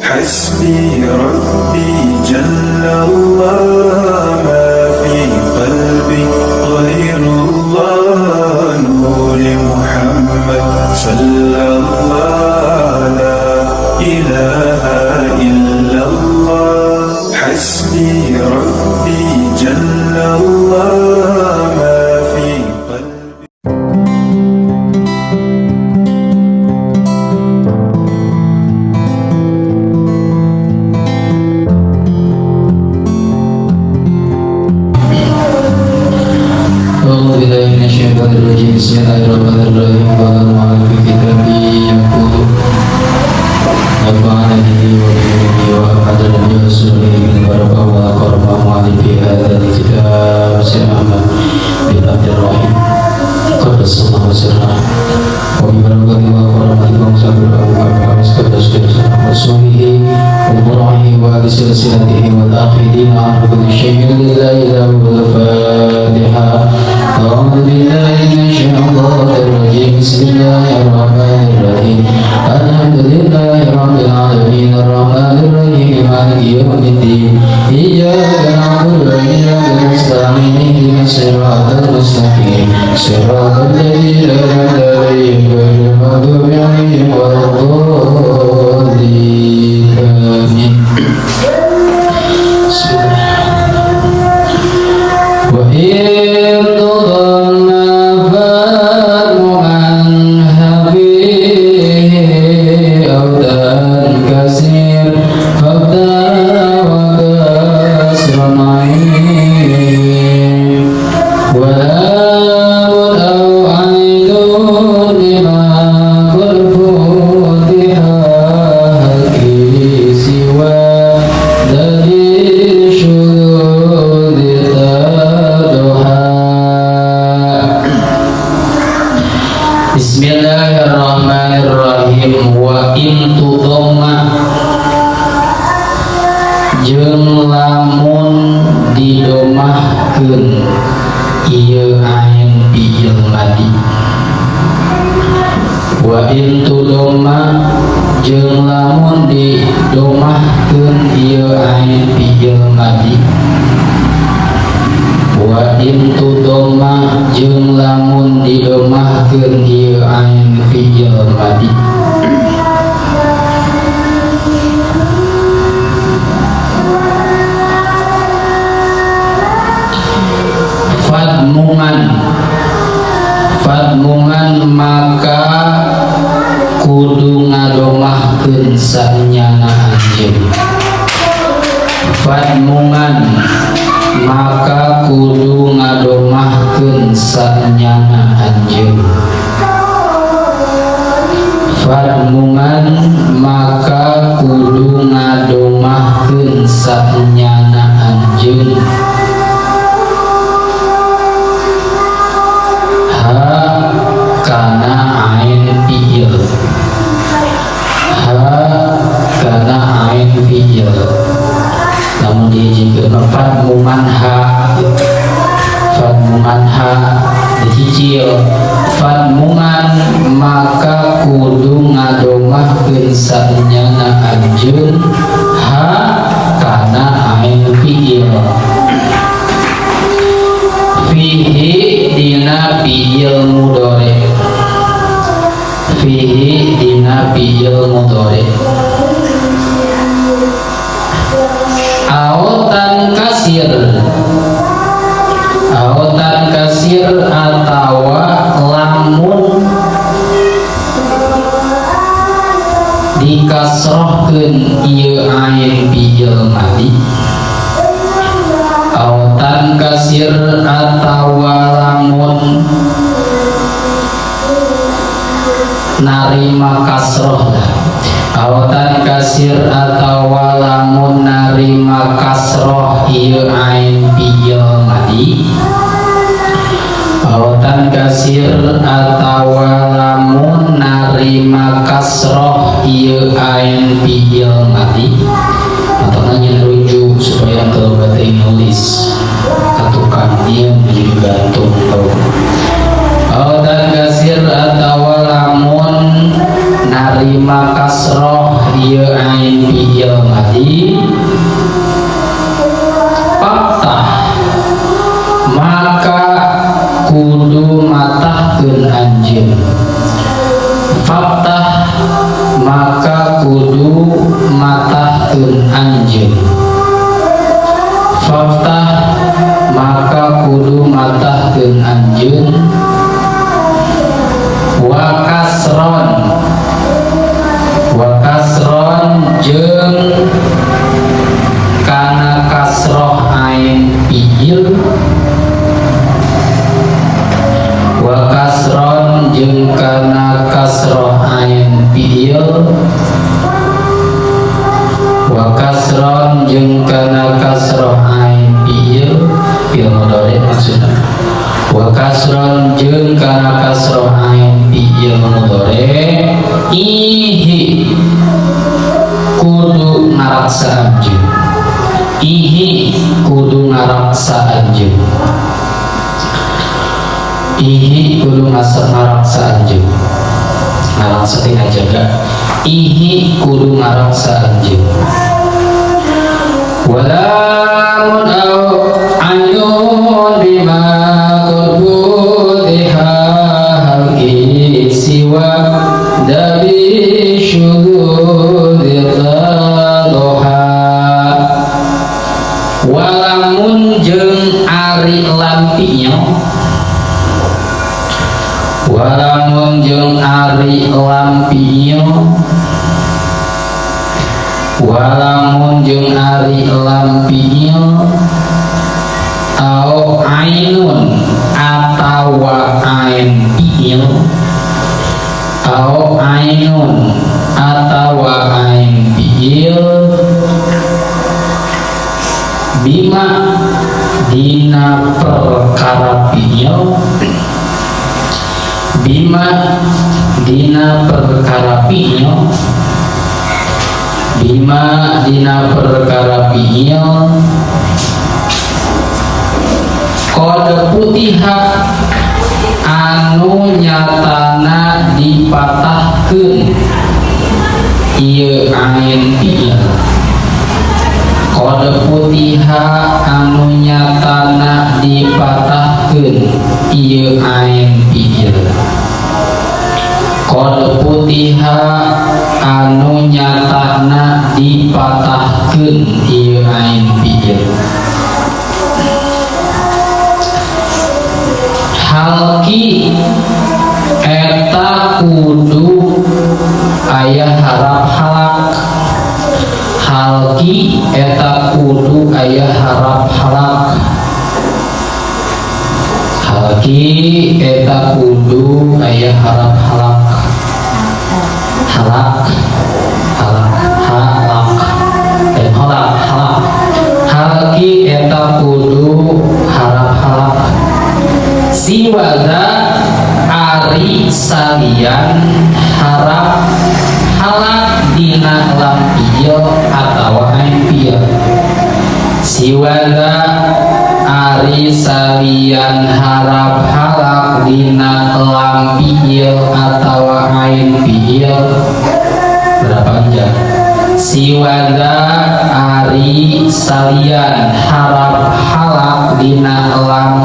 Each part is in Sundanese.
حسبي ربي جل الله ما في قلبي غير الله نور محمد صلى الله لا إله إلا الله حسبي ربي جل الله ما في قلبي. أعوذ بالله من الشيطان الرجيم. بسم الله الرحمن الرحيم. قال المؤلف في كتابه يقول نفعنا به وبعلمه وأحمدنا برسوله بالبركة والكرم مؤلف هذا الكتاب سيد أحمد بن عبد الرحيم قدس الله سره وببركته وكرمه ومسافر أبو رسوله وبرعه وبسلسلته والآخرين عن كل شيء لله له الفاتحة. أعوذ بالله من الشيطان الرجيم. بسم الله الرحمن الرحيم. الحمد لله رب العالمين الرحمن الرحيم مالك يوم الدين إياك نعبد وإياك نستعين اهدنا الصراط المستقيم صراط الذين أنعمت عليهم غير المغضوب عليهم ولا الضالين آمين. بسم الله. وإن تضم فادمها فيه أو تنكسر فابدأ وكسر عين ولام أو عين لما قد فتح هل سوى ذي الشذوذ تدحى. Bismillahirrahmanirrahim. Wa in tudhamma jeung lamun didomahkeun ieu ain fi'il madi. Wa in tudhamma jeung lamun didomahkeun ieu ain fi'il madi. Wa in tudhamma jeung lamun didomahkeun ieu ain fi'il madi. Fadmuman, fadmuman maka kudu ngadomahkeun sanyana anjeun. Fadmuman maka kudu ngadomahkeun sanyana anjeun. Fadmuman maka kudu ngadomahkeun sanyana anjeun. Ha kana ain fi'il. Ha kana ain fi'il. Namun dihijikeun fadmuman ha, fadmuman ha dicicil. Fadmuman maka kudu ngadomahkeun sanyana anjeun ha kana ain fi'il. Fihi dina fi'il mudhari. Fihi dina fi'il mudhari. Aotan kasir, aotan kasir atawa lamun dikasrohkeun ieu ain fi'il madi. Aotan kasir atawa lamun narima kasroh. Aotan kasir atawa lamun narima kasroh ieu ain fi'il madi. Aotan kasir atawa lamun narima kasroh ieu ain fi'il madi. Atau nanya rujuk supaya kalau batin nulis tukang dia menjadi gantung tau. Aotan kasir atawa lamun narima Narima kasroh ieu ain fi'il madi, faftah maka kudu matahkeun anjeun. Faftah maka kudu matahkeun anjeun. Faftah maka kudu matahkeun anjeun. Wa kasron, wa kasron jeung kana kasroh ain fi'il. Wa kasron jeung kana kasroh ain fi'il. Wa kasron jeung kana kasroh ain fi'il, fi'il mudhari maksudna. Wa kasron jeung kana kasroh ain fi'il mudhari ihi kudu ngaraksa anjeun. Ihi kudu ngaraksa anjeun. Ihi kudu ngaraksa anjeun. Ngaraksa teh ngajaga. Ihi kudu ngaraksa anjeun. Walamun au ayun bima qad futiha halqi siwa dabi syududi tadoha. Walamun jeung ari lampinya. Walamun jeung ari lampinya. Walamun jeung ari lampinya au ainun atawa ain fi'il. Au ainun atawa ain fi'il bima dina perkara fi'il. Bima dina perkara fi'il. Bima dina perkara fi'il qad putiha anu nyatana dipatahkeun ieu ain fi'il. Qad putiha anu nyatana dipatahkeun ieu ain fi'il. Qad putiha anu nyatana dipatahkeun ieu ain fi'il. Halki eta kudu aya harap halak. Halki eta kudu aya harap halak. Halki eta kudu aya harap halak. Halak, halak, halak, dan halak, halak. Halki eta kudu harap halak. Siwada ari salian harap halak dina lam fi'il atawa ain fi'il. Siwada ari salian harap halak dina lam fi'il atawa ain fi'il. Berapa aja? Siwada ari salian harap halak dina lam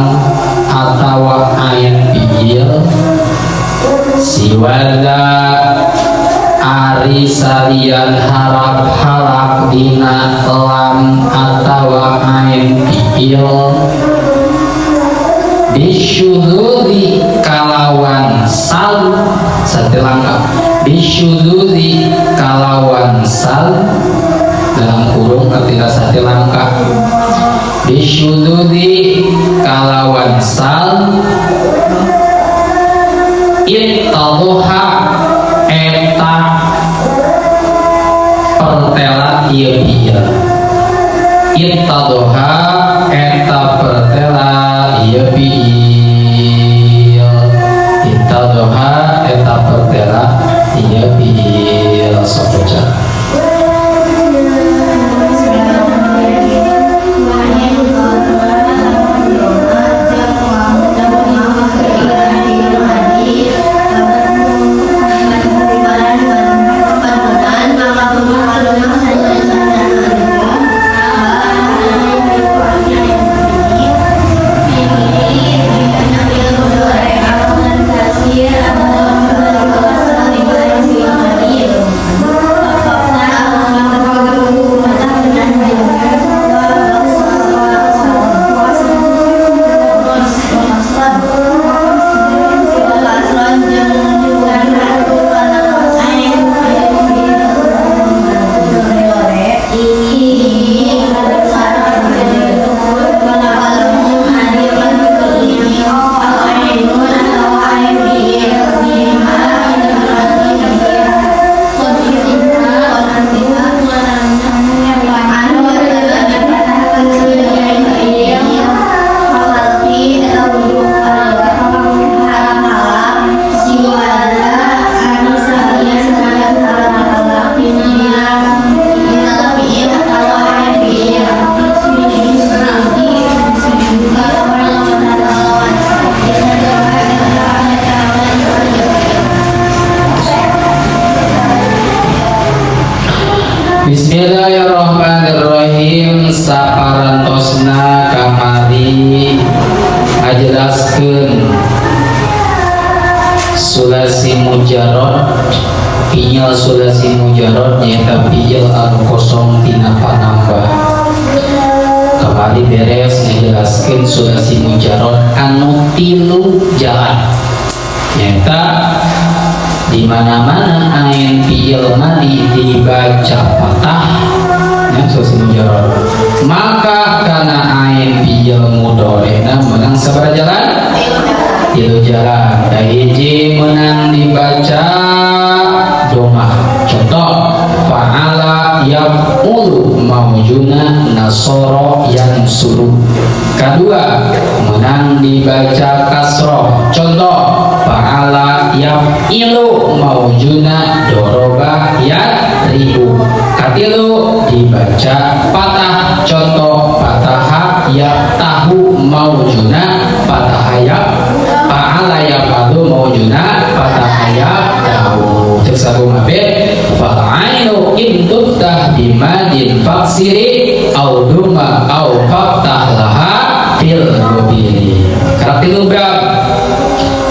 atawa ain fi'il. Siwada ari salian harap halak dina lam atawa ain fi'il. Bisyudzuri kalawan sal satu langkah. Bisyudzuri kalawan sal dalam kurung ketika satu langkah. Bisyudzuri kalawan sal ittaduha eta pertela ieu ieu. Ittaduha eta pertela ieu fi'il. Ittaduha eta pertela ieu fi'il. Sok baca. Bismillahirrahmanirrahim. Saparantosna kamari ngajelaskeun sulasi mujarrad, fiil sulasi mujarrad nyaeta fiil anu kosong tina panambah. Kamari beres ngajelaskeun sulasi mujarrad anu tilu jalan, nyaeta di mana-mana ain fiil madi dibaca patah ya sulasi mujarrad, maka kana ain fiil mudhari'na menang sabaraha jalan? Tilu jalan. Kahiji menang dibaca domah, contoh fa'ala yaf'ulu maujuna nasoro yansuru. Kedua menang dibaca kasroh, contoh fa'ala yaf'ilu maujuna doroba yadribu. Katilu dibaca patah, contoh fataha yaftahu maujuna fataha ya fa'ala yaf'alu maujuna fataha yaftahu. Cek sabu mabe fal ainu in tuftah bimadin faksiri au duma au faftah laha fil mubili. Karak tilu bab.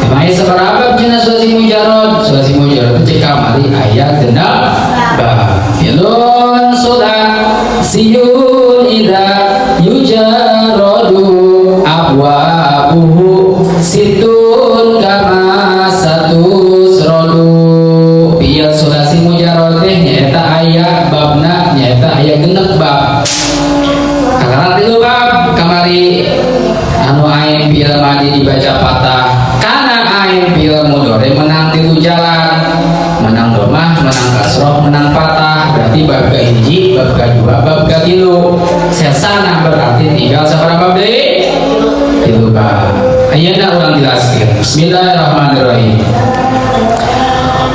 Emangnya sabaraha bab cenah sulasi mujarrad? Sulasi mujarrad itu cek kamari ayat genep bab. Filun sulah siyun idza yujarradu abwabuhu situn kama satusradu. Fiil sulasi mujarrad teh nyaeta aya babna, nyaeta aya genep bab. Kakara tilu bab kamari anu ain fiil madi dibaca patah, kana ain fiil mudhari menang tilu jalan, menang domah, menang kasroh, menang patah. Berarti bab kahiji, bab kadua, bab katilu. Sesana berarti tinggal sabaraha bab deui? Tilu bab. Ayeuna urang jelaskeun. Bismillahirrahmanirrahim.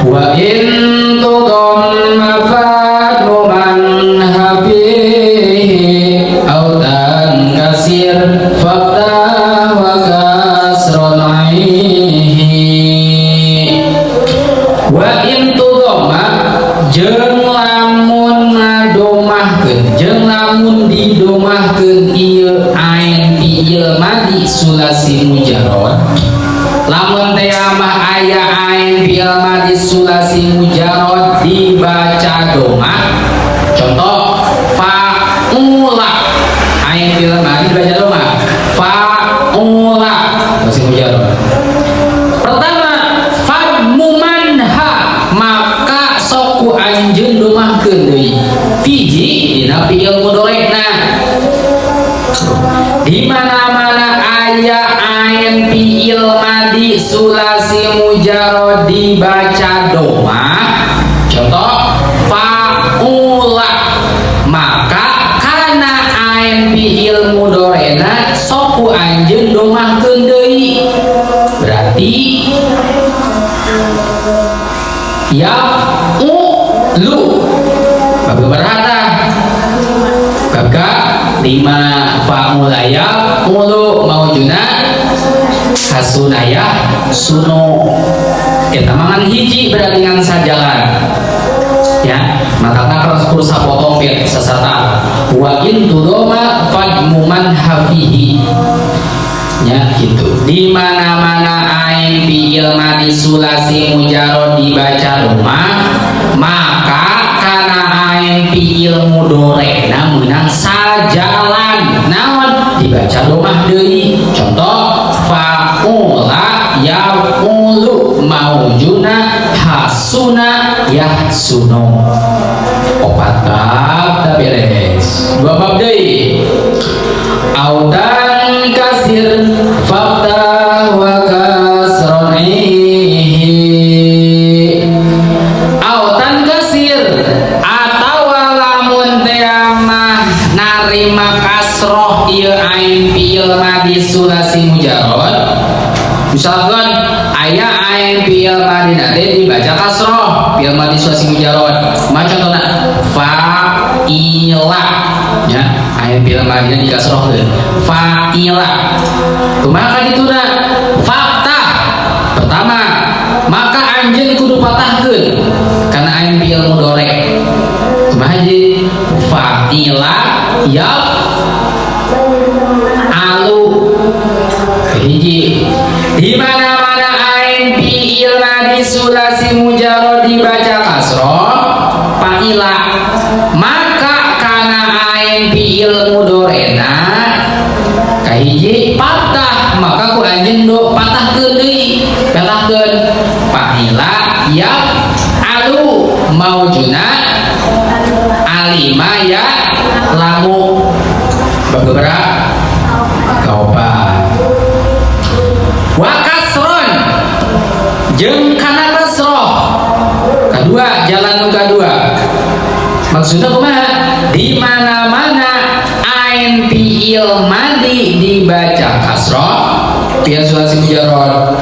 Wa in tudamma fa'lu man hafihi au tankasir faftah wa kasron aihi. Wa in tudamma jeung lamun ngadomahkeun, jeung lamun didomahkeun ieu ain fiil madi sulasi mujarrad. Lamun teh mah aya ain fiil madi sulasi mujarrad dibaca domah, contoh fa'ula, ain fiil madi dibaca domah fa'ula sulasi mujarrad. Pertama fadmumanha, maka sok ku anjeun domahkeun deui fihi dina fiil mudhari'na. Di mana-mana aya ain fiil madi sulasi mujarrad dibaca domah, contoh fa'ula, maka kana ain fiil mudhari'na sok ku anjeun domahkeun deui. Berarti yaf'ulu bab berapa? Bab lima. Fa'ula yaf'ulu maujuna hasunaya suno. Eta mangan hiji berarti ngan sajalan. Ya, makanya kalau sapotong biar sasata wa in tudoma fadmuman hafihi, ya gitu. Di mana-mana ain fi'il madi sulasi mujarad dibaca domah, maka kana ain fi'il mudorena meunang sajalan. Naon? Dibaca domah deui. Contoh, fa'ula yaf'ulu maujuna hasuna yahsunu. Opat bab tak beres, dua bab deui. Autan kasir faftah wa kasronihi. Autan kasir atawa lamun teh mah narima kasroh ieu ain fi'il madi sulasi mujarrad. Misalkan aya ain fi'il madi teh dibaca kasroh, fi'il madi sulasi mujarrad mah contohna fa'ila, ya, ain fi'il madina dikasrohkeun fa'ila. Kumaha kadituna? Faftah pertama, maka anjeun kudu patahkeun kana ain fi'il mudhari. Kumaha ji? Fa'ila yaf alu. Hiji, di mana-mana ain fi'il madi sulasi mujarrad dibaca kasroh fa'ila, maka kana ain fi'il mudorena kahiji patah, maka ku anjeun do patahkeun deui, patahkeun fa'ila yaf alu maujuna alima ya lamu. Beberapa kaopat, wa kasron jeung kana kasroh kedua, jalan nu kadua. Maksudnya kumaha? Di mana-mana ain fi'il madi dibaca kasroh fi'il sulasi mujarrad,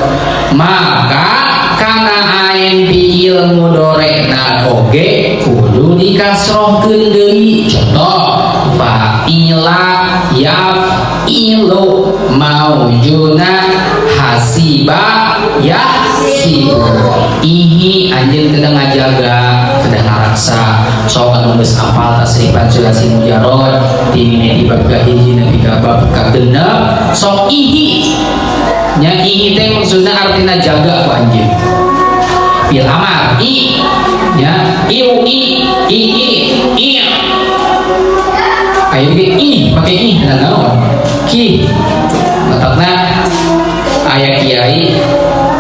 maka kana ain fi'il mudorena oge kudu dikasrohkeun deui. Contoh, fa'ila yaf'ilu maujuna hasiba yahsibu. Ihi, anjeun kedah ngajaga, kedah ngaraksa. Sok anu geus apal tasrifan sulasi mujarrad ti mimiti bab kahiji nepi ka bab kagenep, sok ihi nya. Ihi teh maksudna artina jaga ku anjeun. Fi'il amar i, ya, iu, i, i, i, i. Aya ge i, pake i nah naon ki matakna. Aya kiai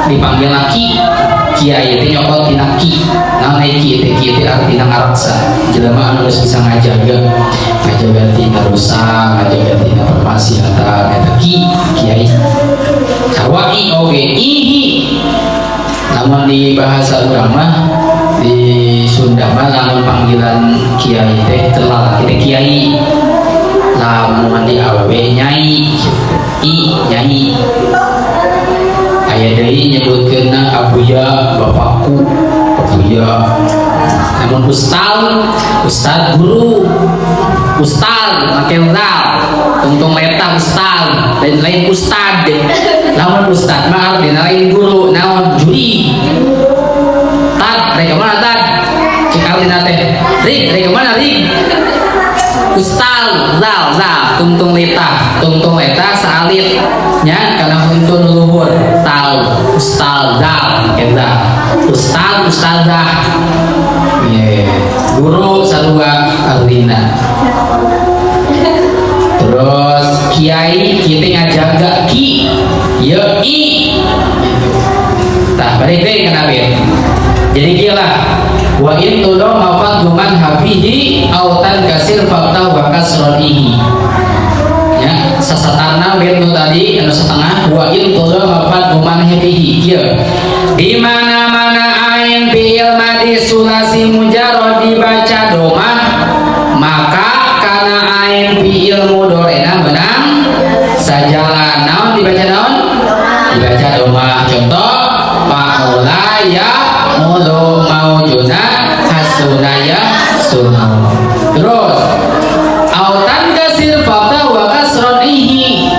dipanggil ki, kiai teh nyokot tina ki. Naon ai ki teh? Ki teh artina ngaraksa, jelema anu geus bisa ngajaga, ngajaga tina dosa, ngajaga tina permaksiatan, eta ki, kiai. Sarua i oge, ihi. Namun di bahasa urang mah, di Sunda mah, lamun panggilan kiai teh lalaki teh kiai, lamun di awewe nyai gitu. I nyai. Aya deui nyebutkeunna abuya, bapakku abuya. Namun ustad, ustad guru, ustad make zal tungtung letah, ustad lain, lain ustad. Lamun ustad mah artina lain guru, naon, juri. Tad, rek mana tad? Cek artina teh rik, rek mana rik. Ustad zal, zal tungtung letah, tungtung letah saalit nya kana huntun luhur tal. Ustad zal make zal, ustad, ustazah. Ye, guru sarua artina. Terus kiai, kita ngajaga ki ye i gitu. Tah, balik deui kana bait. Jadi kieu lah, wa in tudamma fadmuman hafihi autan kasir faftah wa kasronihi, ya. Sasatarna bait nu tadi anu setengah, wa in tudamma fadmuman hafihi kieu: di mana-mana ain fi'il madi sulasi mujarrad dibaca domah, maka kana ain fi'il mudorena menang sajalan. Naon dibaca? Naon dibaca? Domah. Contoh, fa'ula ya mulu maujuna hasuna ya sunu. Terus autan kasir faftah wa kasronihi.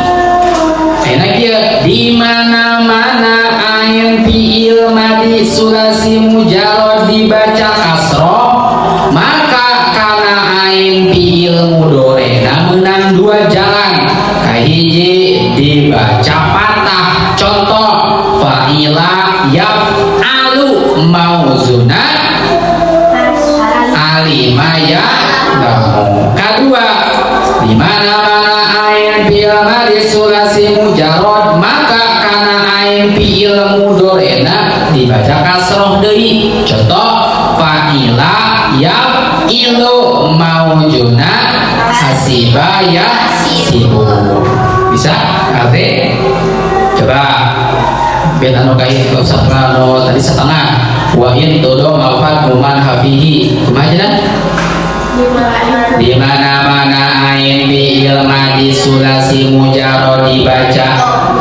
Enak ya, di mana-mana ain fi'il madi sulasi mujarrad dibaca kasroh. ya lamu. Kedua, di mana-mana ain fi'il madi sulasi mujarrad, maka kana ain fi'il mudhari'na dibaca kasroh deui. Contoh, fa'ila yaf'ilu maujuna hasiba yahsibu. Bisa? Arti? Coba ben anu kai anu tadi setengah wa in todo mafat man hafihi kumaha cenah? Di mana-mana ain fi'il madi sulasi mujarrad dibaca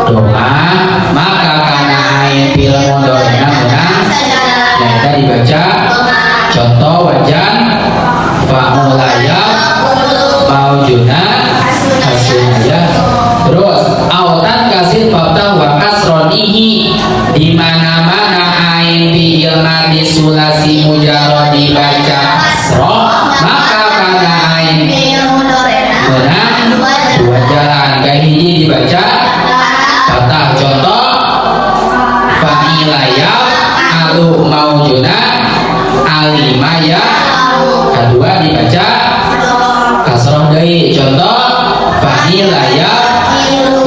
dhommah, maka kana ain fi'il mudhari'na menang nyaeta dibaca. Contoh, wajan fa'ula ya maujuna hasunaya. Terus autan kasir fattah wa kasronihi, di mana-mana ain fi'il madi sulasi mujarrad dibaca kasroh, maka kana ain menang dua jalan. Kahiji dibaca fathah, contoh fa'ila ya alu maujuna alima ya. Kedua dibaca kasroh deui, contoh fa'ila ya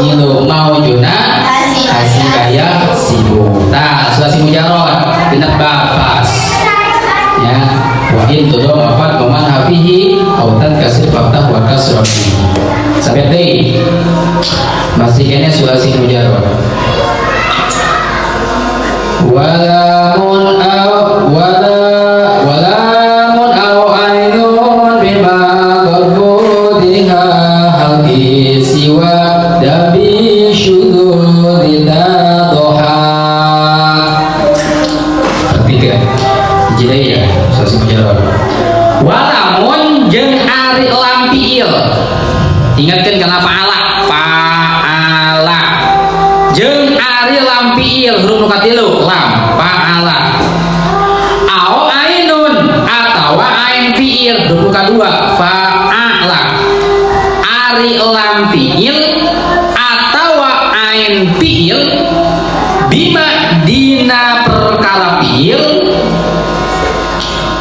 ilu maujuna hasibaya sibu. Nah, sulasi mujarrad genep bab pas ya, wa in tudo mafat waman hafihi autan kasir fattah wa kasrohi. Sampai deui masih kene sulasi mujarrad. Walamun aw wala walamun aw ainun bima qad halqi siwa dabi syududi tadoha. Ketiga jadi ya sulasi mujarrad walamun jeung ari lam fiil. Ingatkan kenapa ala fa'ala jeung ari lam fiil huruf nu katilu lam fa'ala au ainun atawa ain fiil huruf nu kadua fa'ala. Ari lam fiil atawa ain fiil bima dina perkara fiil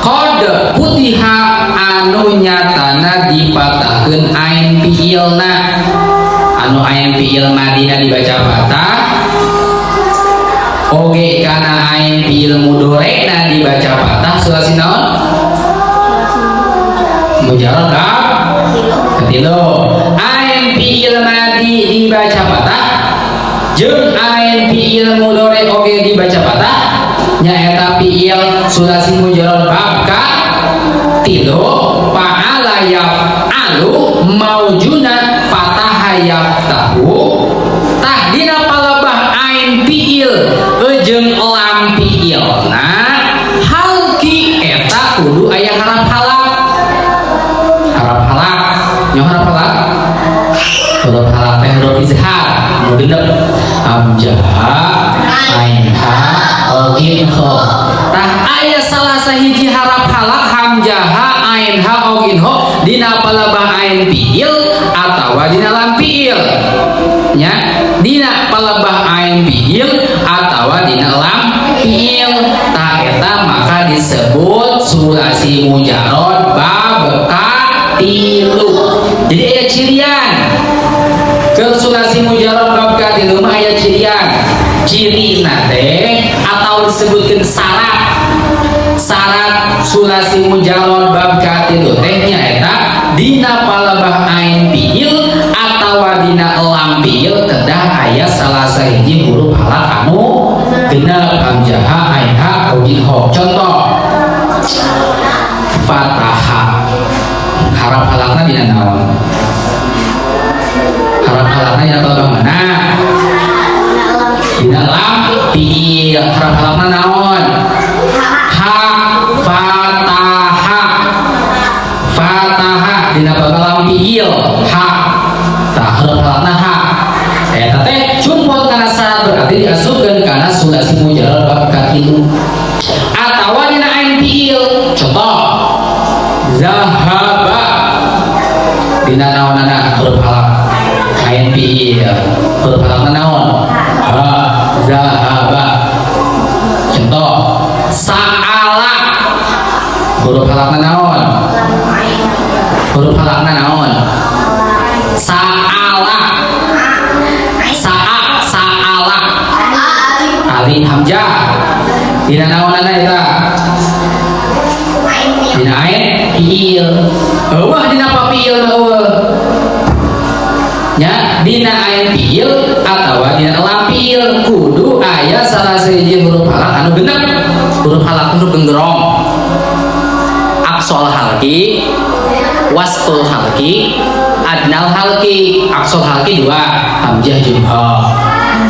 qad futiha anu nyatana dipatahkeun ain fiilna, anu ain fiil madina dibaca patah oge kana ain fiil mudhorekna dibaca patah. Sulasi naon? Mujarrad bab katilu. Ain fiil madi dibaca patah jeung ain fiil mudhore oge dibaca patah, nyaeta fiil sulasi mujarrad bab ka tilu fa'ala yaf'alu maujuna fataha yaftahu. Tah, dina palebah ain fiil jeung lam fiilna halqi eta kudu aya harap halak. Harap halak nyaho, harap halak, huruf halak teh huruf izhar nu genep, hamzah, ain, ha, ghin, kho. Tah, aya salah sahiji harap halak, hamzah, ha, ain, ha, ghin, kho, dina palebah ain fiil atawa dina lam fiil nya, dina palebah ain fiil atawa dina lam fiil. Tah, eta maka disebut sulasi mujarrad bab katilu. Jadi aya cirian ke sulasi mujarrad bab katilu mah, aya cirian. Ciri teh atau disebutkan syarat, syarat sulasi mujarrad bab katilu teh nyaeta dina palebah ain fiil atawa dina lam fiil kedah aya salah sahiji huruf halak anu genep, hamzah, ha, ain, ha, ghin, kho. Contoh, fataha, harap halakna dina naon? Harap halakna dina palebah mana? Dina lam fiil. Harap halakna naon? Ha. Fataha, fataha dina palebah lam fiil ha. Tah, huruf halakna ha eta teh cumpul kana syarat, berarti diasupkeun kana sulasi mujarrad bab katilu. Atawa dina ain fiil, contoh zahaba, dina naonana huruf halak? Ain fiil, huruf halakna naon? Ha. Zahaba. Contoh, sa'ala, huruf halakna naon? halakna naon? Sa'ala, sa'a, sa'ala, alif hamzah dina naonana eta? Dina ain fiil. Euweuh dina pa fiil mah, euweuh nya. Dina ain fiil atawa dina lam fiil kudu aya salah sahiji huruf halak anu genep. Huruf halak, huruf genggerong, aqshol halqi, wasthul halqi, adnal halqi. Aqshol halqi dua, hamzah jeung ha.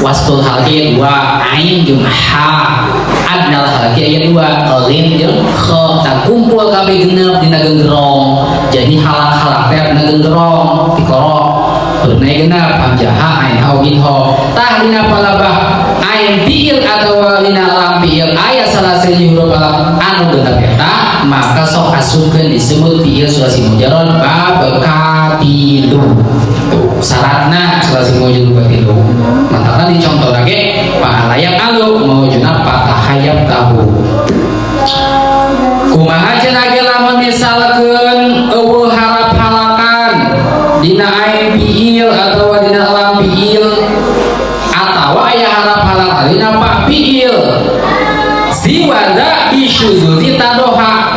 Wasthul halqi dua, ain jeung ha. Adnal halqi aya dua, alin jeung kha. Tah, kumpul kabeh genep dina genggerong. Jadi halak-halak teh dina genggerong tikoro, hurufna genep, hamzah ha, ain ha, gin ho. Tah, dina palabah ain fiil atau dina lam fiil aya salah sahiji huruf halak anu genep eta, maka sok asupkeun disebut fiil sulasi mujarrad bab katilu. Tuh syaratna sulasi mujarrad bab katilu. Matakna di contoh lagi fa'ala yaf'alu mawujudna fataha yaftahu. Kumaha cenah ge lamun misalkeun euweuh harap halakan dina ain fiil atau dina lam fiil, atawa aya harap halak dina pa fiil, siwada bisyuzuzi tadoha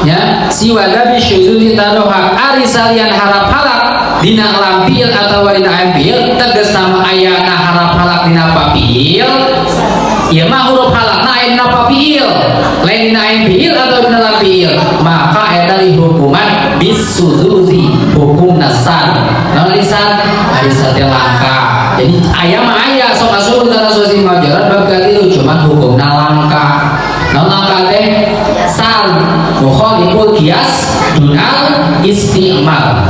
ya, siwada bisyuzuzi tadoha. Ari salian harap halak dina lam fiil atau dina ain fiil, tegas nama ayana harap halak dina pa fiil. Ieu mah huruf halakna aya dina pa fiil, lain dina ain fiil atau dina lam fiil, maka eta dihukuman bisuzuzi, hukum nasar. Naon lisan? Ari teh langka. Jadi aya mah aya, sok asup kana sulasi mujarrad bab katilu, cuman hukumna langka. Naon langka teh? Sal mukhaliful qiyas dunal istimal.